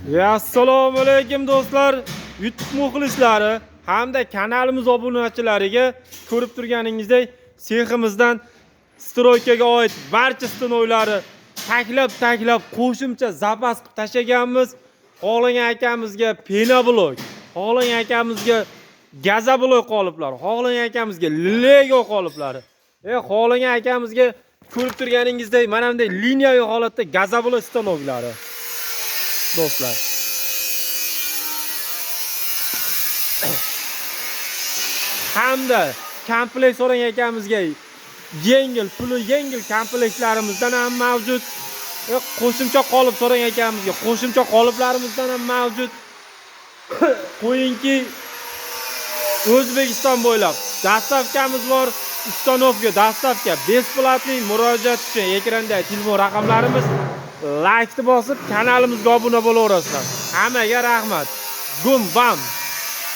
Assalomu alaykum do'stlar, YouTube muxlislari hamda kanalimiz obunachilariga. Ko'rib turganingizdek, seximizdan стройка ga oid barcha stanoylari taklab taklab qo'shimcha запас qilib tashlaganmiz. Xohlagan akamizga пеноблок, xohlagan akamizga газоблок qoliplar, xohlagan akamizga Lego qoliplari. Xohlagan akamizga ko'rib turganingizdek, mana bunday liniyaviy holatda газоблок stanoklari. Do'stlar. Hamda komplekt so'ragan akamizga yengil, puli yengil komplektlarimizdan ham mavjud. Qo'shimcha qolip so'ragan akamizga qo'shimcha qoliplarimizdan ham mavjud. Qo'yingki, O'zbekiston bo'ylab доставка miz bor. Установка, доставка бесплатный. Murojaat uchun ekranda telefon raqamlarimiz. Laykni bosib, kanalimizga obuna bo'laverasizlar. Hammaga rahmat. Gum bam.